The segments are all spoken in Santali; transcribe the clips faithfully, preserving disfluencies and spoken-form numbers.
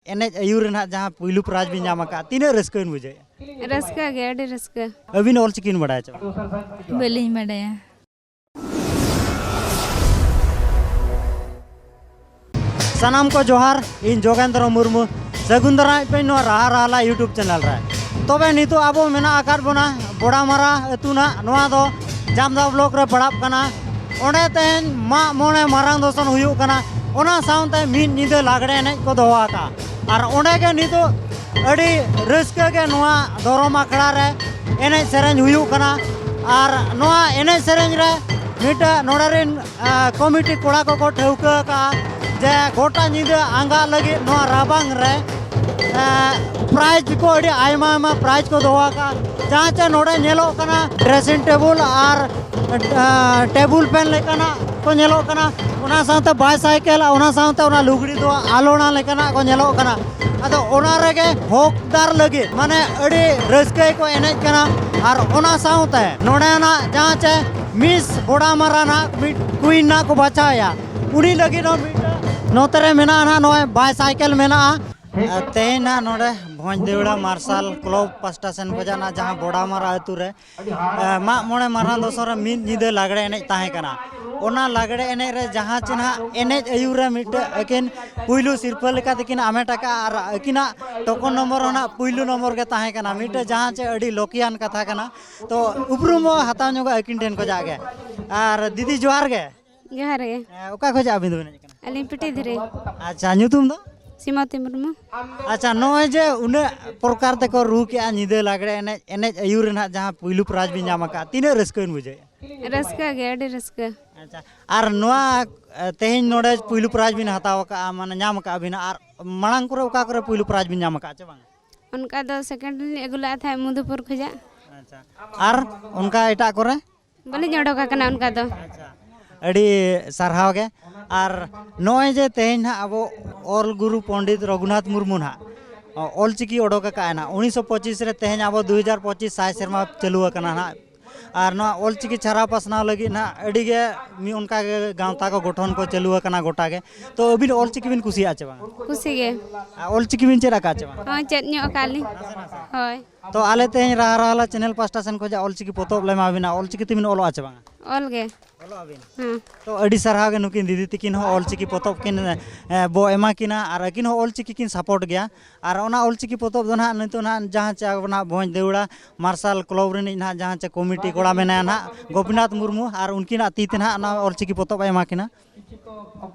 ᱮᱱᱮᱡ ᱟᱹᱭᱩᱨ ᱨᱮ ᱱᱟᱦᱟᱜ ᱡᱟᱦᱟᱸ ᱯᱩᱭᱞᱩ ᱯᱨᱟᱭᱤᱡᱽ ᱵᱤᱱ ᱧᱟᱢ ᱟᱠᱟᱫ, ᱛᱤᱱᱟᱹᱜ ᱨᱟᱹᱥᱠᱟᱹ ᱵᱤᱱ ᱵᱩᱡᱷᱟᱹᱣᱮᱫᱼᱟ? ᱨᱟᱹᱥᱠᱟᱹ ᱜᱮ, ᱟᱹᱰᱤ ᱨᱟᱹᱥᱠᱟᱹ᱾ ᱟᱹᱵᱤᱱ ᱚᱞ ᱪᱤᱠᱤ ᱵᱤᱱ ᱵᱟᱰᱟᱭᱟ ᱪᱮ ᱵᱟᱝ? ᱵᱟᱹᱞᱤᱧ ᱵᱟᱰᱟᱭᱟ᱾ ᱥᱟᱱᱟᱢ ᱠᱚ ᱡᱚᱦᱟᱨ, ᱤᱧ ᱡᱳᱜᱮᱱᱫᱨᱚ ᱢᱩᱨᱢᱩ᱾ ᱥᱟᱹᱜᱩᱱ ᱫᱟᱨᱟᱢ ᱯᱮ ᱱᱚᱣᱟ ᱨᱟᱦᱟ ᱨᱟᱦᱞᱟ YouTube ᱪᱮᱱᱮᱞ ᱨᱮ᱾ ᱛᱚᱵᱮ ᱱᱤᱛᱚᱜ ᱟᱵᱚ ᱢᱮᱱᱟᱜ ᱟᱠᱟᱫ ᱵᱚᱱᱟ ᱵᱚᱰᱟᱢᱟᱨᱟ ᱟᱹᱛᱩ ᱱᱟᱜ, ᱱᱚᱣᱟ ᱫᱚ ᱡᱟᱢᱫᱟ ᱵᱞᱚᱠ ᱨᱮ ᱯᱟᱲᱟᱜ ᱠᱟᱱᱟ᱾ ᱚᱸᱰᱮ ᱛᱮᱦᱮᱧ ᱢᱟᱜ ᱢᱚᱬᱮ ᱢᱟᱨᱟᱝ ᱫᱚᱥᱚᱱ ᱦᱩᱭᱩᱜ ᱠᱟᱱᱟ, ᱚᱱᱟ ᱥᱟᱶᱛᱮ ᱢᱤᱫ ᱧᱤᱫᱟᱹ ᱞᱟᱜᱽᱲᱮ ᱮᱱᱮᱡ ᱠᱚ ᱫᱚᱦᱚ ᱟᱠᱟᱫᱼᱟ᱾ ᱟᱨ ᱚᱸᱰᱮ ᱜᱮ ᱱᱤᱛᱚᱜ ᱟᱹᱰᱤ ᱨᱟᱹᱥᱠᱟᱹ ᱜᱮ ᱱᱚᱣᱟ ᱫᱷᱚᱨᱚᱢ ᱟᱠᱷᱲᱟ ᱨᱮ ᱮᱱᱮᱡ ᱥᱮᱨᱮᱧ ᱦᱩᱭᱩᱜ ᱠᱟᱱᱟ᱾ ᱟᱨ ᱱᱚᱣᱟ ᱮᱱᱮᱡ ᱥᱮᱨᱮᱧ ᱨᱮ ᱢᱤᱫᱴᱟᱹᱜ ᱱᱚᱰᱮ ᱨᱮᱱ, ᱟ, ᱠᱚᱢᱤᱴᱤ ᱠᱚᱲᱟ ᱠᱚᱠᱚ ᱴᱷᱟᱹᱣᱠᱟᱹ ᱟᱠᱟᱫᱼᱟ ᱡᱮ ᱜᱚᱴᱟ ᱧᱤᱫᱟᱹ ᱟᱸᱜᱟ ᱞᱟᱹᱜᱤᱫ ᱱᱚᱣᱟ ᱨᱟᱵᱟᱝ ᱨᱮ, ᱟ, ᱯᱨᱟᱭᱤᱡᱽ ᱠᱚ, ᱟᱹᱰᱤ ᱟᱭᱢᱟ ᱟᱭᱢᱟ ᱯᱨᱟᱭᱤᱡᱽ ᱠᱚ ᱫᱚᱦᱚ ᱟᱠᱟᱫᱼᱟ᱾ ᱡᱟᱦᱟᱸ ᱪᱮ ᱱᱚᱰᱮ ᱧᱮᱞᱚᱜ ᱠᱟᱱᱟ, ᱰᱨᱮᱥᱤᱝ ᱴᱮᱵᱩᱞ ᱟᱨ, ᱟ, ᱴᱮᱵᱩᱞ ᱯᱷᱮᱱ ᱞᱮᱠᱟᱱᱟᱜ ᱠᱚ ᱧᱮᱞᱚᱜ ᱠᱟᱱᱟ, ᱚᱱᱟ ᱥᱟᱶᱛᱮ ᱵᱟᱭᱥᱟᱭᱠᱮᱞ, ᱚᱱᱟ ᱥᱟᱶᱛᱮ ᱚᱱᱟ ᱞᱩᱜᱽᱲᱤ ᱫᱚ ᱟᱞᱚᱱᱟ ᱞᱮᱠᱟᱱᱟᱜ ᱠᱚ ᱧᱮᱞᱚᱜ ᱠᱟᱱᱟ᱾ ᱟᱫᱚ ᱚᱱᱟ ᱨᱮᱜᱮ ᱦᱚᱠᱫᱟᱨ ᱞᱟᱹᱜᱤᱫ ᱢᱟᱱᱮ ᱟᱹᱰᱤ ᱨᱟᱹᱥᱠᱟᱹ ᱜᱮᱠᱚ ᱮᱱᱮᱡ ᱠᱟᱱᱟ᱾ ᱟᱨ ᱚᱱᱟ ᱥᱟᱶᱛᱮ ᱱᱚᱰᱮᱱᱟᱜ ᱡᱟᱦᱟᱸ ᱪᱮ ᱢᱤᱥ ᱵᱚᱰᱟᱢᱟᱨᱟ ᱱᱟᱜ ᱢᱤᱫ ᱠᱩᱭᱤᱱ ᱱᱟᱜ ᱠᱚ ᱵᱟᱪᱷᱟᱣᱮᱭᱟ, ᱩᱱᱤ ᱞᱟᱹᱜᱤᱫ ᱦᱚᱸ ᱢᱤᱫᱴᱟᱝ ᱱᱚᱛᱮ ᱨᱮ ᱢᱮᱱᱟᱜᱼᱟ ᱱᱟᱜ ᱱᱚᱜᱼᱚᱭ ᱵᱟᱭᱥᱟᱭᱠᱮᱞ ᱢᱮᱱᱟᱜᱼᱟ᱾ ᱟᱨ ᱛᱮᱦᱮᱧ ᱱᱟᱜ ᱱᱚᱰᱮ ᱵᱷᱚᱸᱡᱽ ᱫᱮᱣᱲᱟ ᱢᱟᱨᱥᱟᱞ ᱠᱞᱚᱵᱽ ᱯᱟᱥᱴᱟ ᱥᱮᱱ ᱠᱷᱚᱱᱟᱜ ᱱᱟᱜ ᱡᱟᱦᱟᱸ ᱵᱚᱰᱟᱢᱟᱨᱟ ᱟᱹᱛᱩ ᱨᱮ ᱮ, ᱢᱟᱜ ᱢᱚᱬᱮ ᱢᱟᱨᱟᱝ ᱫᱚᱥᱚᱱ ᱨᱮ ᱢᱤᱫ ᱧᱤᱫᱟᱹ ᱞᱟᱜᱽᱲᱮ ᱮᱱᱮᱡ ᱛᱟᱦᱮᱸ ᱠᱟᱱᱟ᱾ ᱚᱱᱟ ᱞᱟᱜᱽᱲᱮ ᱮᱱᱮᱡ ᱨᱮ ᱡᱟᱦᱟᱸ ᱪᱮ ᱱᱟᱦᱟᱜ ᱮᱱᱮᱡ ᱟᱹᱭᱩᱨ ᱨᱮ ᱢᱤᱫᱴᱟᱹᱜ ᱟᱹᱠᱤᱱ ᱯᱩᱭᱞᱩ ᱥᱤᱨᱯᱟᱹ ᱞᱮᱠᱟ ᱛᱮᱠᱤᱱ ᱟᱢᱮᱴ ᱟᱠᱟᱫᱼᱟ ᱟᱨ ᱟᱹᱠᱤᱱᱟᱜ ᱴᱚᱠᱚᱱ ᱱᱚᱢᱵᱚᱨ ᱦᱚᱸ ᱱᱟᱦᱟᱜ ᱯᱩᱭᱞᱩ ᱱᱚᱢᱵᱚᱨ ᱜᱮ ᱛᱟᱦᱮᱸ ᱠᱟᱱᱟ᱾ ᱢᱤᱫᱴᱟᱹᱜ ᱡᱟᱦᱟᱸ ᱪᱮ ᱟᱹᱰᱤ ᱞᱚᱠᱤᱭᱟᱱ ᱠᱟᱛᱷᱟ ᱠᱟᱱᱟ᱾ ᱛᱚ ᱩᱯᱨᱩᱢ ᱦᱚᱸ ᱦᱟᱛᱟᱣ ᱧᱚᱜᱟ ᱟᱹᱠᱤᱱ ᱴᱷᱮᱱ ᱠᱷᱚᱱᱟᱜ ᱜᱮ᱾ ᱟᱨ ᱫᱤᱫᱤ ᱡᱚᱦᱟᱨ ᱜᱮ᱾ ᱡᱚᱦᱟᱨ ᱜᱮ᱾ ᱦᱮᱸ, ᱚᱠᱟ ᱠᱷᱚᱱᱟᱜ ᱟᱹᱵᱤᱱ ᱫᱚᱵᱤᱱ ᱦᱮᱡ ᱟᱠᱟᱱᱟ? ᱟᱹᱞᱤᱧ ᱯᱤᱴᱤ ᱫᱷᱤᱨᱤ᱾ ᱟᱪᱪᱷᱟ, ᱧᱩᱛᱩᱢ ᱫᱚ? ᱥᱤᱢᱟᱣᱛᱤ ᱢᱩᱨᱢᱩ᱾ ᱟᱪᱪᱷᱟ, ᱱᱚᱜᱼᱚᱭ ᱡᱮ ᱩᱱᱟᱹᱜ ᱯᱨᱚᱠᱟᱨ ᱛᱮᱠᱚ ᱨᱩ ᱠᱮᱜᱼᱟ ᱧᱤᱫᱟᱹ ᱞᱟᱜᱽᱲᱮ ᱮᱱᱮᱡ, ᱮᱱᱮᱡ ᱟᱹᱭᱩᱨ ᱨᱮ ᱱᱟᱦᱟᱜ ᱡᱟᱦᱟᱸ ᱯᱩᱭᱞᱩ ᱯᱨᱟᱭᱤᱡᱽ ᱵᱤᱱ ᱧᱟᱢ ᱟᱠᱟᱫᱼᱟ, ᱛᱤᱱᱟᱹᱜ ᱨᱟᱹᱥᱠᱟᱹ ᱵᱤᱱ ᱵᱩᱡᱷᱟᱹᱣᱮᱫᱼᱟ? ᱨᱟᱹᱥᱠᱟᱹ ᱜᱮ, ᱟᱹᱰᱤ ᱨᱟᱹᱥᱠᱟᱹ᱾ ᱟᱪᱪᱷᱟ, ᱟᱨ ᱱᱚᱣᱟ, ᱮ, ᱛᱮᱦᱮᱧ ᱱᱚᱰᱮ ᱯᱩᱭᱞᱩ ᱯᱨᱟᱭᱤᱡᱽ ᱵᱤᱱ ᱦᱟᱛᱟᱣ ᱟᱠᱟᱫᱼᱟ, ᱢᱟᱱᱮ ᱧᱟᱢ ᱟᱠᱟᱫ ᱵᱤᱱ, ᱟᱨ ᱢᱟᱲᱟᱝ ᱠᱚᱨᱮ ᱚᱠᱟ ᱠᱚᱨᱮ ᱯᱩᱭᱞᱩ ᱯᱨᱟᱭᱤᱡᱽ ᱵᱤᱱ ᱧᱟᱢ ᱟᱠᱟᱫᱼᱟ ᱪᱮ ᱵᱟᱝ? ᱚᱱᱠᱟ ᱫᱚ ᱥᱮᱠᱮᱱᱰ ᱞᱤᱧ ᱟᱹᱜᱩ ᱞᱮᱫ ᱛᱟᱦᱮᱸᱫ ᱢᱚᱫᱷᱩᱯᱩᱨ ᱠᱷᱚᱱᱟᱜ᱾ ᱟᱪᱪᱷᱟ, ᱟᱨ ᱚᱱᱠᱟ ᱮᱴᱟᱜ ᱠᱚᱨᱮ? ᱵᱟᱹᱞᱤᱧ ᱚᱰᱚᱠ ᱟᱠᱟᱱᱟ ᱚᱱᱠᱟ ᱫᱚ᱾ ᱟᱪᱪᱷᱟ, ᱟᱹᱰᱤ ᱥᱟᱨᱦᱟᱣ ᱜᱮ᱾ ᱟᱨ ᱱᱚᱜᱼᱚᱭ ᱡᱮ ᱛᱮᱦᱮᱧ ᱱᱟᱦᱟᱜ ᱟᱵᱚ ᱚᱞ ᱜᱩᱨᱩ ᱯᱚᱱᱰᱤᱛ ᱨᱚᱜᱷᱩᱱᱟᱛᱷ ᱢᱩᱨᱢᱩ ᱱᱟᱦᱟᱜ ᱚᱞ ᱪᱤᱠᱤ ᱚᱰᱚᱠ ᱟᱠᱟᱫᱼᱟᱭ ᱱᱟᱦᱟᱜ ᱩᱱᱤᱥᱥᱚ ᱯᱚᱸᱪᱤᱥ ᱨᱮ, ᱛᱮᱦᱮᱧ ᱟᱵᱚ ᱫᱩ ᱦᱟᱡᱟᱨ ᱯᱚᱸᱪᱤᱥ ᱥᱟᱭ ᱥᱮᱨᱢᱟ ᱪᱟᱹᱞᱩ ᱟᱠᱟᱱᱟ ᱱᱟᱦᱟᱜ᱾ ᱟᱨ ᱱᱚᱣᱟ ᱚᱞᱪᱤᱠᱤ ᱪᱷᱟᱨᱟᱣ ᱯᱟᱥᱱᱟᱣ ᱞᱟᱹᱜᱤᱫ ᱱᱟᱦᱟᱜ ᱟᱹᱰᱤ ᱜᱮ ᱢᱤᱫ ᱚᱱᱠᱟ ᱜᱮ ᱜᱟᱶᱛᱟ ᱠᱚ ᱜᱚᱴᱷᱚᱱ ᱠᱚ ᱪᱟᱹᱞᱩ ᱟᱠᱟᱱᱟ ᱜᱚᱴᱟ ᱜᱮ᱾ ᱛᱚ ᱟᱹᱵᱤᱱ ᱚᱞᱪᱤᱠᱤ ᱵᱤᱱ ᱠᱩᱥᱤᱭᱟᱜᱼᱟ ᱪᱮ ᱵᱟᱝ? ᱠᱩᱥᱤ ᱜᱮ᱾ ᱟᱨ ᱚᱞᱪᱤᱠᱤ ᱵᱤᱱ ᱪᱮᱫ ᱟᱠᱟᱫ ᱪᱮ ᱵᱟᱝ? ᱦᱚᱸ, ᱪᱮᱫ ᱧᱚᱜ ᱟᱠᱟᱫ ᱞᱤᱧ᱾ ᱦᱳᱭ᱾ ᱛᱚ ᱟᱞᱮ ᱛᱮᱦᱮᱧ ᱨᱟᱦᱟ ᱨᱟᱦᱟᱞᱟ ᱪᱮᱱᱮᱞ ᱯᱟᱥᱴᱟ ᱥᱮᱱ ᱠᱷᱚᱱᱟᱜ ᱚᱞᱪᱤᱠᱤ ᱯᱚᱛᱚᱵ ᱞᱮ ᱮᱢᱟ ᱵᱤᱱᱟ, ᱚᱞᱪᱤᱠᱤ ᱛᱮᱵᱤᱱ ᱚᱞᱚᱜᱼᱟ ᱪᱮ ᱵᱟᱝᱟ? ᱚᱞ ᱜᱮ᱾ ᱚᱞᱚᱜ ᱟᱵᱤᱱ? ᱦᱮᱸ᱾ ᱛᱚ ᱟᱹᱰᱤ ᱥᱟᱨᱦᱟᱣ ᱜᱮ ᱱᱩᱠᱤᱱ ᱫᱤᱫᱤ ᱛᱤᱠᱤᱱ ᱦᱚᱸ ᱚᱞᱪᱤᱠᱤ ᱯᱚᱛᱚᱵ ᱠᱤᱱ, ᱮ, ᱵᱚ ᱮᱢᱟ ᱠᱤᱱᱟ ᱟᱨ ᱟᱹᱠᱤᱱ ᱦᱚᱸ ᱚᱞᱪᱤᱠᱤ ᱠᱤᱱ ᱥᱟᱯᱳᱨᱴ ᱜᱮᱭᱟ᱾ ᱟᱨ ᱚᱱᱟ ᱚᱞᱪᱤᱠᱤ ᱯᱚᱛᱚᱵ ᱫᱚ ᱱᱟᱦᱟᱜ ᱱᱤᱛᱚᱜ ᱱᱟᱦᱟᱜ ᱡᱟᱦᱟᱸ ᱪᱮ ᱟᱵᱚ ᱱᱟᱦᱟᱜ ᱵᱷᱚᱸᱡᱽ ᱫᱟᱹᱣᱲᱟ ᱢᱟᱨᱥᱟᱞ ᱠᱞᱚᱵᱽ ᱨᱤᱱᱤᱡ ᱱᱟᱦᱟᱜ ᱡᱟᱦᱟᱸ ᱪᱮ ᱠᱚᱢᱤᱴᱤ ᱠᱚᱲᱟ ᱢᱮᱱᱟᱭᱟ ᱱᱟᱦᱟᱜ ᱜᱳᱯᱤᱱᱟᱛᱷ ᱢᱩᱨᱢᱩ, ᱟᱨ ᱩᱱᱠᱤᱱᱟᱜ ᱛᱤ ᱛᱮ ᱱᱟᱦᱟᱜ ᱚᱱᱟ ᱚᱞᱪᱤᱠᱤ ᱯᱚᱛᱚᱵ ᱮ ᱮᱢᱟ ᱠᱤᱱᱟ᱾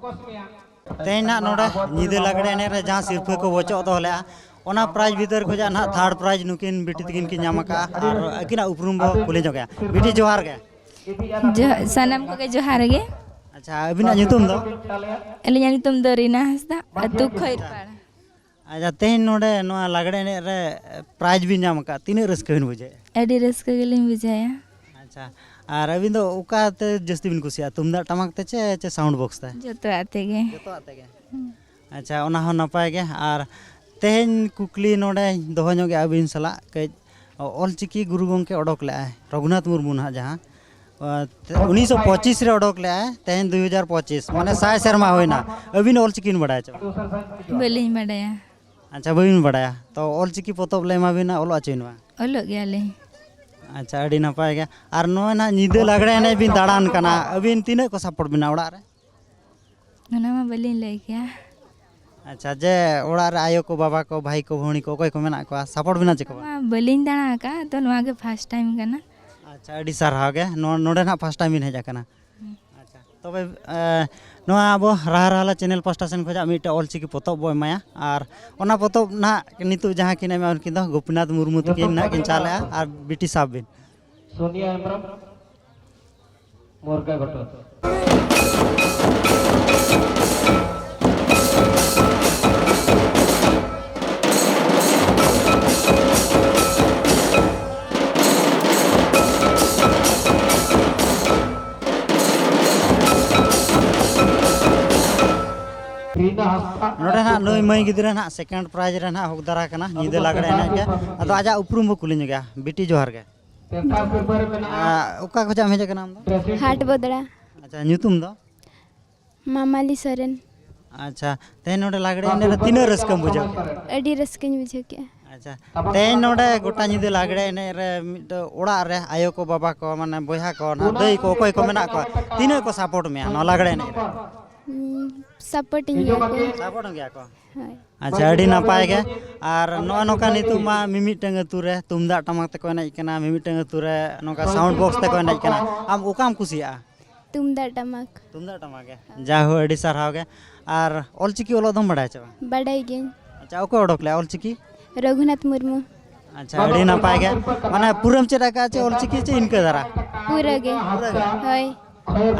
ᱛᱮᱦᱮᱧ ᱱᱟᱦᱟᱜ ᱱᱚᱰᱮ ᱧᱤᱫᱟᱹ ᱞᱟᱜᱽᱲᱮ ᱮᱱᱮᱡ ᱨᱮ ᱡᱟᱦᱟᱸ ᱥᱤᱨᱯᱷᱟᱹ ᱠᱚ ᱵᱚᱪᱚᱜ ᱫᱚᱦᱚ ᱞᱮᱫᱼᱟ, ᱚᱱᱟ ᱯᱨᱟᱭᱤᱡᱽ ᱵᱷᱤᱛᱟᱹᱨ ᱠᱷᱚᱱᱟᱜ ᱱᱟᱦᱟᱜ ᱛᱷᱟᱨᱰ ᱯᱨᱟᱭᱤᱡᱽ ᱱᱩᱠᱤᱱ ᱵᱤᱴᱤ ᱛᱟᱹᱠᱤᱱ ᱠᱤᱱ ᱧᱟᱢ ᱟᱠᱟᱫᱼᱟ᱾ ᱟᱨ ᱟᱹᱠᱤᱱᱟᱜ ᱩᱯᱨᱩᱢ ᱵᱚ ᱠᱩᱞᱤ ᱧᱚᱜ ᱮᱭᱟ᱾ ᱵᱤᱴᱤ, ᱡᱚᱦᱟᱨ ᱜᱮ᱾ ᱡᱚ-, ᱥᱟᱱᱟᱢ ᱠᱚᱜᱮ ᱡᱚᱦᱟᱨ ᱜᱮ᱾ ᱟᱪᱪᱷᱟ, ᱟᱹᱵᱤᱱᱟᱜ ᱧᱩᱛᱩᱢ ᱫᱚ? ᱟᱹᱞᱤᱧᱟᱜ ᱧᱩᱛᱩᱢ ᱫᱚ ᱨᱤᱱᱟ ᱦᱟᱸᱥᱫᱟ, ᱟᱹᱛᱩ ᱠᱷᱚᱭᱨᱯᱟᱲ᱾ ᱟᱪᱪᱷᱟ, ᱛᱮᱦᱮᱧ ᱱᱚᱰᱮ ᱱᱚᱣᱟ ᱞᱟᱜᱽᱲᱮ ᱮᱱᱮᱡ ᱨᱮ ᱯᱨᱟᱭᱤᱡᱽ ᱵᱤᱱ ᱧᱟᱢ ᱟᱠᱟᱫ, ᱛᱤᱱᱟᱹᱜ ᱨᱟᱹᱥᱠᱟᱹ ᱵᱤᱱ ᱵᱩᱡᱷᱟᱹᱣᱮᱫᱼᱟ? ᱟᱹᱰᱤ ᱨᱟᱹᱥᱠᱟᱹ ᱜᱮᱞᱤᱧ ᱵᱩᱡᱷᱟᱹᱣᱟ᱾ ᱟᱪᱪᱷᱟ, ᱟᱨ ᱟᱹᱵᱤᱱ ᱫᱚ ᱚᱠᱟᱛᱮ ᱡᱟᱹᱥᱛᱤ ᱵᱤᱱ ᱠᱩᱥᱤᱭᱟᱜᱼᱟ, ᱛᱩᱢᱫᱟᱜ ᱴᱟᱢᱟᱠ ᱛᱮ ᱪᱮ, ᱪᱮ ᱥᱟᱣᱩᱱᱰ ᱵᱚᱠᱥ ᱛᱮ? ᱡᱚᱛᱚᱣᱟᱜ ᱛᱮᱜᱮ᱾ ᱡᱚᱛᱚᱣᱟᱜ ᱛᱮᱜᱮ? ᱦᱩᱸ᱾ ᱟᱪᱪᱷᱟ, ᱚᱱᱟ ᱦᱚᱸ ᱱᱟᱯᱟᱭ ᱜᱮ᱾ ᱟᱨ ᱛᱮᱦᱮᱧ ᱠᱩᱠᱞᱤ ᱱᱚᱰᱮᱧ ᱫᱚᱦᱚ ᱧᱚᱜᱮᱜᱼᱟ ᱟᱹᱵᱤᱱ ᱥᱟᱞᱟᱜ ᱠᱟᱹᱡ, ᱚᱞᱪᱤᱠᱤ ᱜᱩᱨᱩ ᱜᱚᱢᱠᱮ ᱚᱰᱚᱠ ᱞᱮᱜᱼᱟᱭ, ᱨᱚᱜᱷᱩᱱᱟᱛᱷ ᱢᱩᱨᱢᱩ ᱱᱟᱦᱟᱜ ᱡᱟᱦᱟᱸ, ᱚ, ᱛᱮ-, ᱩᱱᱤᱥᱥᱚ ᱯᱚᱸᱪᱤᱥ ᱨᱮ ᱚᱰᱚᱠ ᱞᱮᱜᱼᱟᱭ, ᱛᱮᱦᱮᱧ ᱫᱩᱭ ᱦᱟᱡᱟᱨ ᱯᱚᱸᱪᱤᱥ, ᱢᱟᱱᱮ ᱥᱟᱭ ᱥᱮᱨᱢᱟ ᱦᱩᱭᱱᱟ᱾ ᱟᱹᱵᱤᱱ ᱚᱞᱪᱤᱠᱤ ᱵᱤᱱ ᱵᱟᱰᱟᱭᱟ ᱪᱮ ᱵᱟᱝ? ᱵᱟᱹᱞᱤᱧ ᱵᱟᱰᱟᱭᱟ᱾ ᱟᱪᱪᱷᱟ, ᱵᱟᱹᱵᱤᱱ ᱵᱟᱰᱟᱭᱟ᱾ ᱛᱚ ᱚᱞᱪᱤᱠᱤ ᱯᱚᱛᱚᱵ ᱞᱮ ᱮᱢᱟ ᱵᱤᱱᱟ, ᱚᱞᱚᱜ ᱦᱚᱪᱚᱭ ᱵᱤᱱ ᱢᱟ᱾ ᱚᱞᱚᱜ ᱜᱮᱭᱟᱞᱤᱧ᱾ ᱟᱪᱪᱷᱟ, ᱟᱹᱰᱤ ᱱᱟᱯᱟᱭ ᱜᱮ᱾ ᱟᱨ ᱱᱚᱜᱼᱚᱭ ᱱᱟᱦᱟᱜ ᱧᱤᱫᱟᱹ ᱞᱟᱜᱽᱲᱮ ᱮᱱᱮᱡ ᱵᱤᱱ ᱫᱟᱬᱟᱱ ᱠᱟᱱᱟ, ᱟᱹᱵᱤᱱ ᱛᱤᱱᱟᱹᱜ ᱠᱚ ᱥᱟᱯᱳᱨᱴ ᱵᱤᱱᱟ ᱚᱲᱟᱜ ᱨᱮ? ᱚᱱᱟ ᱢᱟ ᱵᱟᱹᱞᱤᱧ ᱞᱟᱹᱭ ᱠᱮᱭᱟ᱾ ᱟᱪᱪᱷᱟ, ᱡᱮ ᱚᱲᱟᱜ ᱨᱮ ᱟᱭᱳ ᱠᱚ, ᱵᱟᱵᱟ ᱠᱚ, ᱵᱷᱟᱭ ᱠᱚ, ᱵᱷᱩᱣᱟᱹᱬᱤ ᱠᱚ ᱚᱠᱚᱭ ᱠᱚ ᱢᱮᱱᱟᱜ ᱠᱚᱣᱟ, ᱥᱟᱯᱳᱨᱴ ᱵᱤᱱᱟ ᱪᱮ ᱠᱚ ᱵᱟᱝ? ᱢᱟ ᱵᱟᱹᱞᱤᱧ ᱫᱟᱬᱟ ᱟᱠᱟᱫᱼᱟ, ᱛᱚ ᱱᱚᱣᱟ ᱜᱮ ᱯᱷᱟᱥᱴ ᱴᱟᱭᱤᱢ ᱠᱟᱱᱟ᱾ ᱟᱪᱪᱷᱟ, ᱟᱹᱰᱤ ᱥᱟᱨᱦᱟᱣ ᱜᱮ, ᱱᱚᱣᱟ, ᱱᱚᱰᱮ ᱱᱟᱦᱟᱜ ᱯᱷᱟᱥᱴ ᱴᱟᱭᱤᱢ ᱵᱤᱱ ᱦᱮᱡ ᱟᱠᱟᱱᱟ᱾ ᱦᱩᱸ᱾ ᱟᱪᱪᱷᱟ, ᱛᱚᱵᱮ, ᱮ, ᱱᱚᱣᱟ ᱟᱵᱚ ᱨᱟᱦᱟ ᱨᱟᱦᱟᱞᱟ ᱪᱮᱱᱮᱞ ᱯᱟᱥᱴᱟ ᱥᱮᱱ ᱠᱷᱚᱱᱟᱜ ᱢᱤᱫᱴᱮᱡ ᱚᱞᱪᱤᱠᱤ ᱯᱚᱛᱚᱵ ᱵᱚ ᱮᱢᱟᱭᱟ, ᱟᱨ ᱚᱱᱟ ᱯᱚᱛᱚᱵ ᱱᱟᱦᱟᱜ ᱱᱤᱛᱚᱜ ᱡᱟᱦᱟᱸ ᱠᱤᱱ ᱮᱢᱟ, ᱩᱱᱠᱤᱱ ᱫᱚ ᱜᱳᱯᱤᱱᱟᱛᱷ ᱢᱩᱨᱢᱩ ᱛᱟᱹᱠᱤᱱ ᱱᱟᱦᱟᱜ ᱠᱤᱱ ᱪᱟᱞᱮᱜᱼᱟ, ᱟᱨ ᱵᱤᱴᱤ ᱥᱟᱵ ᱵᱤᱱ᱾ ᱥᱳᱱᱤᱭᱟ ᱦᱮᱢᱵᱨᱚᱢ, ᱢᱩᱨᱜᱟ ᱜᱷᱚᱴᱚᱱ᱾ ᱨᱤᱱᱟ ᱦᱟᱸᱥᱫᱟ᱾ ᱱᱚᱰᱮ ᱱᱟᱦᱟᱜ ᱱᱩᱭ ᱢᱟᱹᱭ ᱜᱤᱫᱽᱨᱟᱹ ᱱᱟᱦᱟᱜ ᱥᱮᱠᱮᱱᱰ ᱯᱨᱟᱭᱤᱡᱽ ᱨᱮ ᱱᱟᱦᱟᱜ ᱦᱚᱠᱫᱟᱨᱟ ᱠᱟᱱᱟ, ᱧᱤᱫᱟᱹ ᱞᱟᱜᱽᱲᱮ ᱮᱱᱮᱡ ᱜᱮ᱾ ᱟᱫᱚ ᱟᱡᱟᱜ ᱩᱯᱨᱩᱢ ᱵᱚ ᱠᱩᱞᱤ ᱧᱚᱜᱮᱭᱟ᱾ ᱵᱤᱴᱤ, ᱡᱚᱦᱟᱨ ᱜᱮ᱾ ᱟᱨ ᱚᱠᱟ ᱠᱷᱚᱱᱟᱜ ᱮᱢ ᱦᱮᱡ ᱟᱠᱟᱱᱟ ᱟᱢ ᱫᱚ? ᱦᱟᱴ ᱵᱚᱫᱽᱲᱟ᱾ ᱟᱪᱪᱷᱟ, ᱧᱩᱛᱩᱢ ᱫᱚ? ᱢᱟᱢᱟᱞᱤ ᱥᱚᱨᱮᱱ᱾ ᱟᱪᱪᱷᱟ, ᱛᱮᱦᱮᱧ ᱱᱚᱰᱮ ᱞᱟᱜᱽᱲᱮ ᱮᱱᱮᱡ ᱨᱮ ᱛᱤᱱᱟᱹᱜ ᱨᱟᱹᱥᱠᱟᱹᱢ ᱵᱩᱡᱷᱟᱹᱣ ᱠᱮᱜᱼᱟ? ᱟᱹᱰᱤ ᱨᱟᱹᱥᱠᱟᱹᱧ ᱵᱩᱡᱷᱟᱹᱣ ᱠᱮᱜᱼᱟ᱾ ᱟᱪᱪᱷᱟ, ᱛᱮᱦᱮᱧ ᱱᱚᱰᱮ ᱜᱚᱴᱟ ᱧᱤᱫᱟᱹ ᱞᱟᱜᱽᱲᱮ ᱮᱱᱮᱡ ᱨᱮ ᱢᱤᱫᱴᱟᱝ ᱚᱲᱟᱜ ᱨᱮ ᱟᱭᱳ ᱠᱚ, ᱵᱟᱵᱟ ᱠᱚ, ᱢᱟᱱᱮ ᱵᱚᱭᱦᱟ ᱠᱚ, ᱱᱟᱦᱟᱜ ᱫᱟᱹᱭ ᱠᱚ, ᱚᱠᱚᱭ ᱠᱚ ᱢᱮᱱᱟᱜ ᱠᱚᱣᱟ, ᱛᱤᱱᱟᱹᱜ ᱠᱚ ᱥᱟᱯᱳᱨᱴ ᱢᱮᱭᱟ ᱱᱚᱣᱟ ᱞᱟᱜᱽᱲᱮ ᱮᱱᱮᱡ ᱨᱮ? ᱦᱩᱸ, ᱥᱟᱯᱳᱨᱴᱤᱧ ᱜᱮᱭᱟ ᱠᱚ᱾ ᱥᱟᱯᱳᱨᱴ ᱜᱮᱭᱟ ᱠᱚ᱾ ᱦᱳᱭ᱾ ᱟᱪᱪᱷᱟ, ᱟᱹᱰᱤ ᱱᱟᱯᱟᱭ ᱜᱮ᱾ ᱟᱨ ᱱᱚᱜᱼᱚ ᱱᱚᱝᱠᱟ ᱱᱤᱛᱚᱜ ᱢᱟ ᱢᱤᱢᱤᱫᱴᱟᱝ ᱟᱹᱛᱩ ᱨᱮ ᱛᱩᱢᱫᱟᱜ ᱴᱟᱢᱟᱠ ᱛᱮᱠᱚ ᱮᱱᱮᱡ ᱠᱟᱱᱟ, ᱢᱤᱢᱤᱫᱴᱟᱝ ᱟᱹᱛᱩ ᱨᱮ ᱱᱚᱝᱠᱟ ᱥᱟᱣᱩᱱᱰ ᱵᱚᱠᱥ ᱛᱮᱠᱚ ᱮᱱᱮᱡ ᱠᱟᱱᱟ, ᱟᱢ ᱚᱠᱟᱢ ᱠᱩᱥᱤᱭᱟᱜᱼᱟ? ᱛᱩᱢᱫᱟᱜ ᱴᱟᱢᱟᱠ᱾ ᱛᱩᱢᱫᱟᱜ ᱴᱟᱢᱟᱠ ᱜᱮ᱾ ᱡᱟᱭᱦᱳᱠ, ᱟᱹᱰᱤ ᱥᱟᱨᱦᱟᱣ ᱜᱮ᱾ ᱟᱨ ᱚᱞᱪᱤᱠᱤ ᱚᱞᱚᱜ ᱫᱚᱢ ᱵᱟᱲᱟᱭᱟ ᱪᱮ ᱵᱟᱝ? ᱵᱟᱰᱟᱭ ᱜᱤᱭᱟᱹᱧ᱾ ᱟᱪᱪᱷᱟ, ᱚᱠᱚᱭ ᱚᱰᱚᱠ ᱞᱮᱜᱼᱟ ᱚᱞᱪᱤᱠᱤ? ᱨᱚᱜᱷᱩᱱᱟᱛᱷ ᱢᱩᱨᱢᱩ᱾ ᱟᱪᱪᱷᱟ, ᱟᱹᱰᱤ ᱱᱟᱯᱟᱭ ᱜᱮ᱾ ᱢᱟᱱᱮ ᱯᱩᱨᱟᱹᱢ ᱪᱮᱫ ᱟᱠᱟᱫᱼᱟ ᱪᱮ ᱚᱞᱪᱤᱠᱤ ᱪᱮ ᱤᱱᱠᱟᱹ ᱫᱷᱟᱨᱟ? ᱯᱩᱨᱟᱹ ᱜᱮ᱾ ᱯᱩᱨᱟᱹ ᱜᱮ? ᱦᱳᱭ᱾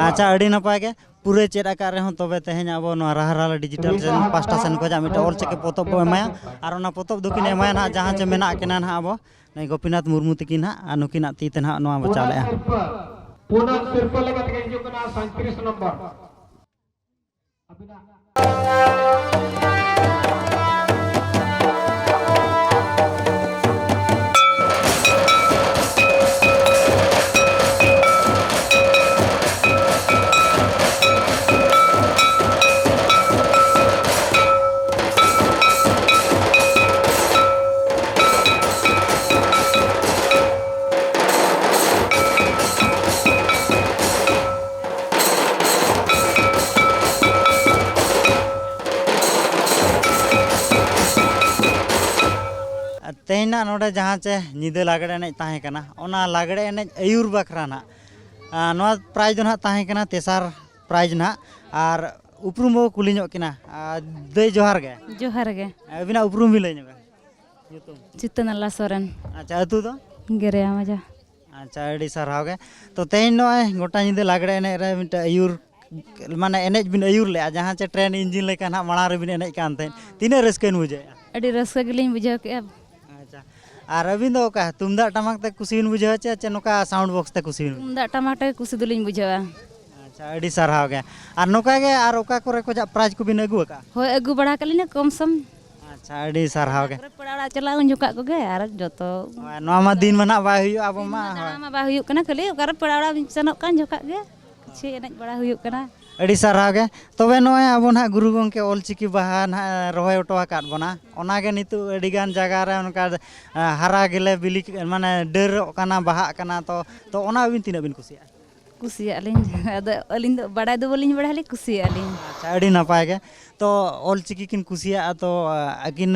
ᱟᱪᱪᱷᱟ, ᱟᱹᱰᱤ ᱱᱟᱯᱟᱭ ᱜᱮ᱾ ᱯᱩᱨᱟᱹ ᱪᱮᱫ ᱟᱠᱟᱫ ᱨᱮᱦᱚᱸ, ᱛᱚᱵᱮ ᱛᱮᱦᱮᱧ ᱟᱵᱚ ᱱᱚᱣᱟ ᱨᱟᱦᱟ ᱨᱟᱦᱟ ᱰᱤᱡᱤᱴᱟᱞ ᱪᱮᱱᱮᱞ ᱯᱟᱦᱴᱟ ᱥᱮᱱ ᱠᱷᱚᱱᱟᱜ ᱢᱤᱫᱴᱮᱱ ᱚᱞᱪᱤᱠᱤ ᱯᱚᱛᱚᱵ ᱵᱚ ᱮᱢᱟᱭᱟ᱾ ᱟᱨ ᱚᱱᱟ ᱯᱚᱛᱚᱵ ᱫᱚᱠᱤᱱ ᱮᱢᱟᱭᱟ ᱱᱟᱦᱟᱜ ᱡᱟᱦᱟᱸ ᱪᱮ ᱢᱮᱱᱟᱜ ᱠᱤᱱᱟ ᱱᱟᱦᱟᱜ ᱟᱵᱚ ᱱᱩᱭ ᱜᱳᱯᱤᱱᱟᱛᱷ ᱢᱩᱨᱢᱩ ᱛᱟᱹᱠᱤᱱ ᱱᱟᱦᱟᱜ, ᱟᱨ ᱱᱩᱠᱤᱱᱟᱜ ᱛᱤ ᱛᱮ ᱱᱟᱦᱟᱜ ᱱᱚᱣᱟ ᱵᱚ ᱪᱟᱞᱮᱜᱼᱟ᱾ ᱯᱩᱱᱟᱜ ᱥᱤᱨᱯᱟᱹ ᱞᱮᱠᱟ ᱛᱮᱜᱮ ᱦᱤᱡᱩᱜ ᱠᱟᱱᱟ ᱥᱟᱸᱭᱛᱨᱤᱥ ᱱᱚᱢᱵᱚᱨ᱾ ᱛᱮᱦᱮᱧᱟᱜ ᱱᱚᱰᱮ ᱡᱟᱦᱟᱸ ᱪᱮ ᱧᱤᱫᱟᱹ ᱞᱟᱜᱽᱲᱮ ᱮᱱᱮᱡ ᱛᱟᱦᱮᱸ ᱠᱟᱱᱟ, ᱚᱱᱟ ᱞᱟᱜᱽᱲᱮ ᱮᱱᱮᱡ ᱟᱹᱭᱩᱨ ᱵᱟᱠᱷᱨᱟ ᱱᱟᱜ, ᱟᱨ ᱱᱚᱣᱟ ᱯᱨᱟᱭᱤᱡᱽ ᱫᱚ ᱱᱟᱜ ᱛᱟᱦᱮᱸ ᱠᱟᱱᱟ, ᱛᱮᱥᱟᱨ ᱯᱨᱟᱭᱤᱡᱽ ᱱᱟᱜ᱾ ᱟᱨ ᱩᱯᱨᱩᱢ ᱵᱚ ᱠᱩᱞᱤ ᱧᱚᱜ ᱠᱤᱱᱟ᱾ ᱟᱨ ᱫᱟᱹᱭ, ᱡᱚᱦᱟᱨ ᱜᱮ᱾ ᱡᱚᱦᱟᱨ ᱜᱮ᱾ ᱟᱹᱵᱤᱱᱟᱜ ᱩᱯᱨᱩᱢ ᱵᱤᱱ ᱞᱟᱹᱭ ᱧᱚᱜᱟ? ᱧᱩᱛᱩᱢ? ᱪᱤᱛᱟᱹᱱᱟᱞᱟ ᱥᱚᱨᱮᱱ᱾ ᱟᱪᱪᱷᱟ, ᱟᱹᱛᱩ ᱫᱚ? ᱜᱮᱨᱮᱭᱟ ᱢᱟᱡᱟ᱾ ᱟᱪᱪᱷᱟ, ᱟᱹᱰᱤ ᱥᱟᱨᱦᱟᱣ ᱜᱮ᱾ ᱛᱚ, ᱛᱮᱦᱮᱧ ᱱᱚᱜᱼᱚᱭ ᱜᱚᱴᱟ ᱧᱤᱫᱟᱹ ᱞᱟᱜᱽᱲᱮ ᱮᱱᱮᱡ ᱨᱮ ᱢᱤᱫᱴᱮᱱ ᱟᱹᱭᱩᱨ, ᱢᱟᱱᱮ ᱮᱱᱮᱡ ᱵᱤᱱ ᱟᱹᱭᱩᱨ ᱞᱮᱜᱼᱟ, ᱡᱟᱦᱟᱸ ᱪᱮ ᱴᱨᱮᱱ ᱤᱧᱡᱤᱱ ᱞᱮᱠᱟ ᱱᱟᱦᱟᱜ ᱢᱟᱲᱟᱝ ᱨᱮᱵᱤᱱ ᱮᱱᱮᱡ ᱠᱟᱱ ᱛᱟᱦᱮᱸᱫ, ᱛᱤᱱᱟᱹᱜ ᱨᱟᱹᱥᱠᱟᱹ ᱵᱤᱱ ᱵᱩᱡᱷᱟᱹᱣᱮᱫᱼᱟ? ᱟᱹᱰᱤ ᱨᱟᱹᱥᱠᱟᱹ ᱜᱮᱞᱤᱧ ᱵᱩᱡᱷᱟᱹᱣ ᱠᱮᱜᱼᱟ᱾ ᱟᱪᱪᱷᱟ, ᱟᱨ ᱟᱹᱵᱤᱱ ᱫᱚ ᱚᱠᱟ ᱛᱩᱢᱫᱟᱜ ᱴᱟᱢᱟᱠ ᱛᱮ ᱠᱩᱥᱤ ᱵᱤᱱ ᱵᱩᱡᱷᱟᱹᱣᱟ ᱪᱮ, ᱪᱮ ᱱᱚᱝᱠᱟ ᱥᱟᱣᱩᱱᱰ ᱵᱚᱠᱥ ᱛᱮ ᱠᱩᱥᱤ ᱵᱤᱱ ᱵᱩᱡᱷᱟᱹᱣᱟ? ᱛᱩᱢᱫᱟᱜ ᱴᱟᱢᱟᱠ ᱛᱮ ᱠᱩᱥᱤ ᱫᱚᱞᱤᱧ ᱵᱩᱡᱷᱟᱹᱣᱟ᱾ ᱟᱪᱪᱷᱟ, ᱟᱹᱰᱤ ᱥᱟᱨᱦᱟᱣ ᱜᱮ᱾ ᱟᱨ ᱱᱚᱝᱠᱟ ᱜᱮ ᱟᱨ ᱚᱠᱟ ᱠᱚᱨᱮ ᱠᱷᱚᱱᱟᱜ ᱯᱨᱟᱭᱤᱡᱽ ᱠᱚᱵᱤᱱ ᱟᱹᱜᱩ ᱟᱠᱟᱫᱼᱟ? ᱦᱳᱭ, ᱟᱹᱜᱩ ᱵᱟᱲᱟ ᱟᱠᱟᱫ ᱞᱤᱧ ᱠᱚᱢ ᱥᱚᱢ᱾ ᱟᱪᱪᱷᱟ᱾ ᱟᱪᱪᱷᱟ, ᱟᱹᱰᱤ ᱥᱟᱨᱦᱟᱣ ᱜᱮ᱾ ᱚᱠᱟᱨᱮ ᱯᱮᱲᱟ ᱚᱲᱟᱜ ᱪᱟᱞᱟᱜ, ᱩᱱ ᱡᱚᱠᱷᱟᱜ ᱠᱚᱜᱮ᱾ ᱟᱨ ᱡᱚᱛᱚ ᱦᱳᱭ, ᱱᱚᱣᱟ ᱢᱟ ᱫᱤᱱ ᱢᱟ ᱱᱟᱜ ᱵᱟᱭ ᱦᱩᱭᱩᱜᱼᱟ, ᱟᱵᱚ ᱫᱤᱱ ᱢᱟ᱾ ᱢᱟ ᱫᱟᱬᱟ ᱦᱳᱭ᱾ ᱢᱟ ᱵᱟᱭ ᱦᱩᱭᱩᱜ ᱠᱟᱱᱟ, ᱠᱷᱟᱹᱞᱤ ᱚᱠᱟᱨᱮ ᱯᱮᱲᱟ ᱚᱲᱟᱜ ᱵᱤᱱ ᱥᱮᱱᱚᱜ ᱠᱟᱱ ᱡᱚᱠᱷᱟᱜ ᱜᱮ ᱠᱤᱪᱷᱤ ᱮᱱᱮᱡ ᱵᱟᱲᱟ ᱦᱩᱭᱩᱜ ᱠᱟᱱᱟ᱾ ᱟᱹᱰᱤ ᱥᱟᱨᱦᱟᱣ ᱜᱮ᱾ ᱛᱚᱵᱮ ᱱᱚᱜᱼᱚᱭ ᱟᱵᱚ ᱱᱟᱦᱟᱜ ᱜᱩᱨᱩ ᱜᱚᱢᱠᱮ ᱚᱞᱪᱤᱠᱤ ᱵᱟᱦᱟ ᱱᱟᱦᱟᱜ ᱨᱚᱦᱚᱭ ᱦᱚᱴᱚ ᱟᱠᱟᱫ ᱵᱚᱱᱟ, ᱚᱱᱟᱜᱮ ᱱᱤᱛᱚᱜ ᱟᱹᱰᱤᱜᱟᱱ ᱡᱟᱭᱜᱟ ᱨᱮ ᱚᱱᱠᱟ, ᱟ, ᱦᱟᱨᱟ ᱜᱮᱞᱮ ᱵᱤᱞᱤ, ᱢᱟᱱᱮ ᱰᱟᱹᱨᱚᱜ ᱠᱟᱱᱟ, ᱵᱟᱦᱟᱜ ᱠᱟᱱᱟ᱾ ᱛᱚ, ᱛᱚ ᱚᱱᱟ ᱟᱹᱵᱤᱱ ᱛᱤᱱᱟᱹᱜ ᱵᱤᱱ ᱠᱩᱥᱤᱭᱟᱜᱼᱟ? ᱠᱩᱥᱤᱭᱟᱜ ᱞᱤᱧ᱾ ᱟᱫᱚ ᱟᱹᱞᱤᱧ ᱫᱚ ᱵᱟᱲᱟᱭ ᱫᱚ ᱵᱟᱹᱞᱤᱧ ᱵᱟᱲᱟᱭᱟ, ᱞᱤᱧ ᱠᱩᱥᱤᱭᱟᱜᱼᱟ ᱞᱤᱧ᱾ ᱟᱪᱪᱷᱟ, ᱟᱹᱰᱤ ᱱᱟᱯᱟᱭ ᱜᱮ᱾ ᱛᱚ ᱚᱞᱪᱤᱠᱤ ᱠᱤᱱ ᱠᱩᱥᱤᱭᱟᱜᱼᱟ, ᱛᱚ ᱟᱹᱠᱤᱱ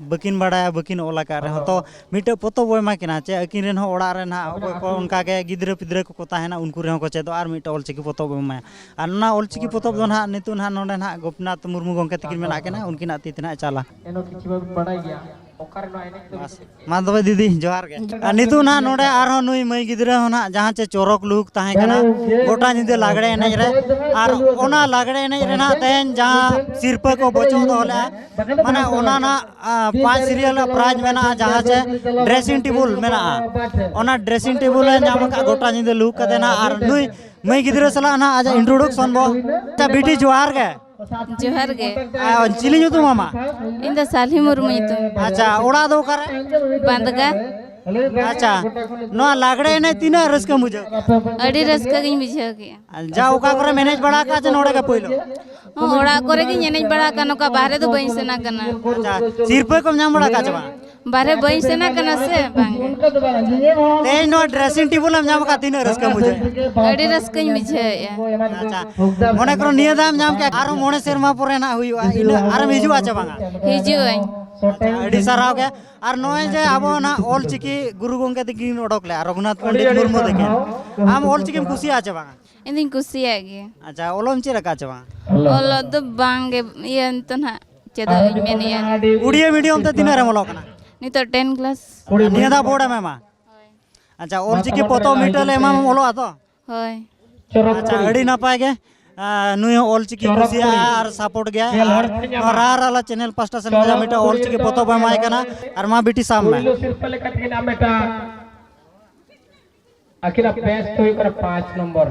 ᱵᱟᱹᱠᱤᱱ ᱵᱟᱲᱟᱭᱟ, ᱵᱟᱹᱠᱤᱱ ᱚᱞ ᱟᱠᱟᱫ ᱨᱮᱦᱚᱸ, ᱛᱚ ᱢᱤᱫᱴᱮᱡ ᱯᱚᱛᱚᱵ ᱵᱚ ᱮᱢᱟ ᱠᱤᱱᱟ, ᱪᱮ ᱟᱹᱠᱤᱱ ᱨᱮᱱ ᱦᱚᱸ ᱚᱲᱟᱜ ᱨᱮ ᱱᱟᱦᱟᱜ ᱚᱠᱚᱭ ᱠᱚ ᱚᱱᱠᱟ ᱜᱮ ᱜᱤᱫᱽᱨᱟᱹ ᱯᱤᱫᱽᱨᱟᱹ ᱠᱚᱠᱚ ᱛᱟᱦᱮᱱᱟ, ᱩᱱᱠᱩ ᱨᱮᱦᱚᱸ ᱠᱚ ᱪᱮᱫᱚᱜᱼᱟ, ᱟᱨ ᱢᱤᱫᱴᱮᱡ ᱚᱞᱪᱤᱠᱤ ᱯᱚᱛᱚᱵ ᱵᱚ ᱮᱢᱟᱭᱟ᱾ ᱟᱨ ᱚᱱᱟ ᱚᱞᱪᱤᱠᱤ ᱯᱚᱛᱚᱵ ᱫᱚ ᱱᱟᱦᱟᱜ ᱱᱤᱛᱚᱜ ᱱᱟᱦᱟᱜ ᱱᱚᱰᱮ ᱱᱟᱦᱟᱜ ᱜᱳᱯᱤᱱᱟᱛᱷ ᱢᱩᱨᱢᱩ ᱜᱚᱢᱠᱮ ᱛᱟᱹᱠᱤᱱ ᱢᱮᱱᱟᱜ ᱠᱤᱱᱟ, ᱩᱱᱠᱤᱱᱟᱜ ᱛᱤ ᱛᱮ ᱱᱟᱦᱟᱜ ᱪᱟᱞᱟ᱾ ᱮᱱᱦᱚᱸ ᱠᱤᱪᱷᱩ ᱵᱟᱯᱮ ᱵᱟᱲᱟᱭ ᱜᱮᱭᱟ, ᱚᱠᱟᱨᱮ ᱱᱚᱣᱟ ᱮᱱᱮᱡ ᱫᱚ ᱵᱟᱥ᱾ ᱢᱟ ᱛᱚᱵᱮ ᱫᱤᱫᱤ, ᱡᱚᱦᱟᱨ ᱜᱮ᱾ ᱟᱨ ᱱᱤᱛᱚᱜ ᱱᱟᱦᱟᱜ ᱱᱚᱰᱮ ᱟᱨᱦᱚᱸ ᱱᱩᱭ ᱢᱟᱹᱭ ᱜᱤᱫᱽᱨᱟᱹ ᱦᱚᱸ ᱱᱟᱦᱟᱜ ᱡᱟᱦᱟᱸ ᱪᱮ ᱪᱚᱨᱚᱠ ᱞᱩᱠ ᱛᱟᱦᱮᱸ ᱠᱟᱱᱟ ᱜᱚᱴᱟ ᱧᱤᱫᱟᱹ ᱞᱟᱜᱽᱲᱮ ᱮᱱᱮᱡ ᱨᱮ, ᱟᱨ ᱚᱱᱟ ᱞᱟᱜᱽᱲᱮ ᱮᱱᱮᱡ ᱨᱮ ᱱᱟᱦᱟᱜ ᱛᱮᱦᱮᱧ ᱡᱟᱦᱟᱸ ᱥᱤᱨᱯᱟᱹ ᱠᱚ ᱵᱚᱪᱚᱜ ᱫᱚᱦᱚ ᱞᱮᱫᱼᱟ, ᱢᱟᱱᱮ ᱚᱱᱟ ᱱᱟᱦᱟᱜ, ᱟ, ᱯᱟᱸᱪ ᱥᱤᱨᱤᱭᱟᱞ ᱨᱮᱱᱟᱜ ᱯᱨᱟᱭᱤᱡᱽ ᱢᱮᱱᱟᱜᱼᱟ, ᱡᱟᱦᱟᱸ ᱪᱮ ᱰᱨᱮᱥᱤᱝ ᱴᱮᱵᱩᱞ ᱢᱮᱱᱟᱜᱼᱟ, ᱚᱱᱟ ᱰᱨᱮᱥᱤᱝ ᱴᱮᱵᱩᱞ ᱮ ᱧᱟᱢ ᱟᱠᱟᱫ ᱜᱚᱴᱟ ᱧᱤᱫᱟᱹ ᱞᱩᱠ ᱠᱟᱛᱮ ᱱᱟᱦᱟᱜ᱾ ᱟᱨ ᱱᱩᱭ ᱢᱟᱹᱭ ᱜᱤᱫᱽᱨᱟᱹ ᱥᱟᱞᱟᱜ ᱱᱟᱦᱟᱜ ᱟᱡᱟᱜ ᱤᱱᱴᱨᱳᱰᱟᱠᱥᱚᱱ ᱵᱚ᱾ ᱟᱪᱪᱷᱟ, ᱵᱤᱴᱤ ᱡᱚᱦᱟᱨ ᱜᱮ᱾ ᱡᱚᱦᱟᱨ ᱜᱮ᱾ ᱟᱨ ᱪᱤᱞᱤ ᱧᱩᱛᱩᱢ ᱟᱢᱟᱜ? ᱤᱧ ᱫᱚ ᱥᱟᱞᱦᱤ ᱢᱩᱨᱢᱩ ᱧᱩᱛᱩᱢ᱾ ᱟᱪᱪᱷᱟ, ᱚᱲᱟᱜ ᱫᱚ ᱚᱠᱟᱨᱮ? ᱵᱟᱸᱫᱽᱜᱟ᱾ ᱟᱪᱪᱷᱟ, ᱱᱚᱣᱟ ᱞᱟᱜᱽᱲᱮ ᱮᱱᱮᱡ ᱛᱤᱱᱟᱹᱜ ᱨᱟᱹᱥᱠᱟᱹᱢ ᱵᱩᱡᱷᱟᱹᱣ ᱠᱮᱫᱟ? ᱟᱹᱰᱤ ᱨᱟᱹᱥᱠᱟᱹ ᱜᱤᱧ ᱵᱩᱡᱷᱟᱹᱣ ᱠᱮᱫᱼᱟ᱾ ᱡᱟ ᱚᱠᱟ ᱠᱚᱨᱮᱢ ᱮᱱᱮᱡ ᱵᱟᱲᱟ ᱟᱠᱟᱫ ᱪᱮ ᱱᱚᱰᱮ ᱜᱮ ᱯᱳᱭᱞᱳ? ᱦᱚᱸ, ᱚᱲᱟᱜ ᱠᱚᱨᱮ ᱜᱤᱧ ᱮᱱᱮᱡ ᱵᱟᱲᱟ ᱟᱠᱟᱫ, ᱱᱚᱝᱠᱟ ᱵᱟᱦᱨᱮ ᱫᱚ ᱵᱟᱹᱧ ᱥᱮᱱ ᱟᱠᱟᱱᱟ᱾ ᱟᱪᱪᱷᱟ, ᱥᱤᱨᱯᱟᱹ ᱠᱚᱢ ᱧᱟᱢ ᱵᱟᱲᱟ ᱟᱠᱟᱫ ᱪᱮ ᱵᱟᱝ? ᱵᱟᱦᱨᱮ ᱵᱟᱹᱧ ᱥᱮᱱ ᱟᱠᱟᱱᱟ ᱥᱮ, ᱵᱟᱝ ᱜᱮ᱾ ᱛᱮᱦᱮᱧ ᱱᱚᱣᱟ ᱰᱨᱮᱥᱤᱝ ᱴᱮᱵᱩᱞ ᱮᱢ ᱧᱟᱢ ᱟᱠᱟᱫ, ᱛᱤᱱᱟᱹᱜ ᱨᱟᱹᱥᱠᱟᱹᱢ ᱵᱩᱡᱷᱟᱹᱣᱮᱫᱼᱟ? ᱟᱹᱰᱤ ᱨᱟᱹᱥᱠᱟᱹᱧ ᱵᱩᱡᱷᱟᱹᱣᱮᱫᱼᱟ᱾ ᱟᱪᱪᱷᱟ, ᱢᱚᱱᱮ ᱠᱚᱨᱚ ᱱᱤᱭᱟᱹ ᱫᱷᱟᱣ ᱮᱢ ᱧᱟᱢ ᱠᱮᱫᱼᱟ, ᱟᱨᱦᱚᱸ ᱢᱚᱬᱮ ᱥᱮᱨᱢᱟ ᱯᱚᱨᱮ ᱱᱟᱜ ᱦᱩᱭᱩᱜᱼᱟ, ᱤᱱᱟᱹ ᱟᱨᱮᱢ ᱦᱤᱡᱩᱜᱼᱟ ᱪᱮ ᱵᱟᱝᱟ? ᱦᱤᱡᱩᱜ ᱟᱹᱧ᱾ ᱟᱪᱪᱷᱟ, ᱟᱹᱰᱤ ᱥᱟᱨᱦᱟᱣ ᱜᱮ᱾ ᱟᱨ ᱱᱚᱜᱼᱚᱭ ᱡᱮ ᱟᱵᱚ ᱱᱟᱜ ᱚᱞ ᱪᱤᱠᱤ ᱜᱩᱨᱩ ᱜᱚᱢᱠᱮ ᱛᱟᱹᱠᱤᱱ ᱚᱰᱚᱠ ᱞᱮᱫᱼᱟ, ᱨᱚᱜᱷᱩᱱᱟᱛᱷ ᱯᱚᱱᱰᱤᱛ ᱢᱩᱨᱢᱩ ᱛᱟᱹᱠᱤᱱ, ᱟᱢ ᱚᱞ ᱪᱤᱠᱤᱢ ᱠᱩᱥᱤᱭᱟᱜᱼᱟ ᱪᱮ ᱵᱟᱝᱟ? ᱤᱧ ᱫᱩᱧ ᱠᱩᱥᱤᱭᱟᱜ ᱜᱮᱭᱟ᱾ ᱟᱪᱪᱷᱟ, ᱚᱞᱚᱜ ᱮᱢ ᱪᱮᱫ ᱟᱠᱟᱫ ᱪᱮ ᱵᱟᱝᱟ? ᱚᱞᱚᱜ ᱫᱚ ᱵᱟᱝ ᱜᱮ, ᱤᱭᱟᱹ ᱱᱤᱛᱚᱜ ᱱᱟᱦᱟᱜ ᱪᱮᱫᱚᱜ ᱤᱧ ᱢᱮᱱᱮᱫᱼᱟ᱾ ᱩᱲᱤᱭᱟ ᱢᱤᱰᱤᱭᱟᱢ ᱛᱮ ᱛᱤᱱᱟᱹᱜ ᱨᱮᱢ ᱚᱞᱚᱜ ᱠᱟᱱᱟ? ᱱᱤᱛᱚᱜ ᱴᱮᱱ ᱠᱞᱟᱥ᱾ ᱱᱤᱭᱟᱹ ᱫᱷᱟᱣ ᱵᱳᱨᱰ ᱮᱢ ᱮᱢᱟ? ᱦᱳᱭ᱾ ᱟᱪᱪᱷᱟ, ᱚᱞ ᱪᱤᱠᱤ ᱯᱚᱛᱚᱵ ᱢᱤᱫᱴᱟᱹᱝ ᱞᱮ ᱮᱢᱟᱢ, ᱚᱞᱚᱜᱼᱟ ᱛᱚ? ᱦᱳᱭ᱾ ᱟᱪᱪᱷᱟ, ᱟᱹᱰᱤ ᱱᱟᱯᱟᱭ ᱜᱮ᱾ ᱟᱨ ᱱᱩᱭ ᱦᱚᱸ ᱚᱞ ᱪᱤᱠᱤ ᱠᱩᱥᱤᱭᱟᱜᱼᱟ ᱟᱨ ᱥᱟᱯᱳᱨᱴ ᱜᱮᱭᱟ᱾ ᱟᱨ ᱱᱚᱣᱟ ᱨᱟᱦᱟ ᱨᱟᱞᱟ ᱪᱮᱱᱮᱞ ᱯᱟᱥᱴᱟ ᱥᱮᱱ ᱠᱷᱚᱱ ᱢᱤᱫᱴᱟᱝ ᱚᱞ ᱪᱤᱠᱤ ᱯᱚᱛᱚᱵ ᱮᱢᱟᱭ ᱠᱟᱱᱟ᱾ ᱟᱨ ᱢᱟ ᱵᱤᱴᱤ ᱥᱟᱵ ᱢᱮ᱾ ᱯᱳᱭᱞᱳ ᱥᱤᱨᱯᱟᱹ ᱞᱮᱠᱟᱛᱮ ᱢᱮᱱᱟᱜᱼᱟ ᱢᱤᱫᱴᱟᱝ ᱟᱹᱠᱤᱱᱟᱜ ᱵᱮᱥ ᱫᱚ ᱦᱩᱭᱩᱜ ᱠᱟᱱᱟ ᱯᱟᱸᱪ ᱱᱚᱢᱵᱚᱨ᱾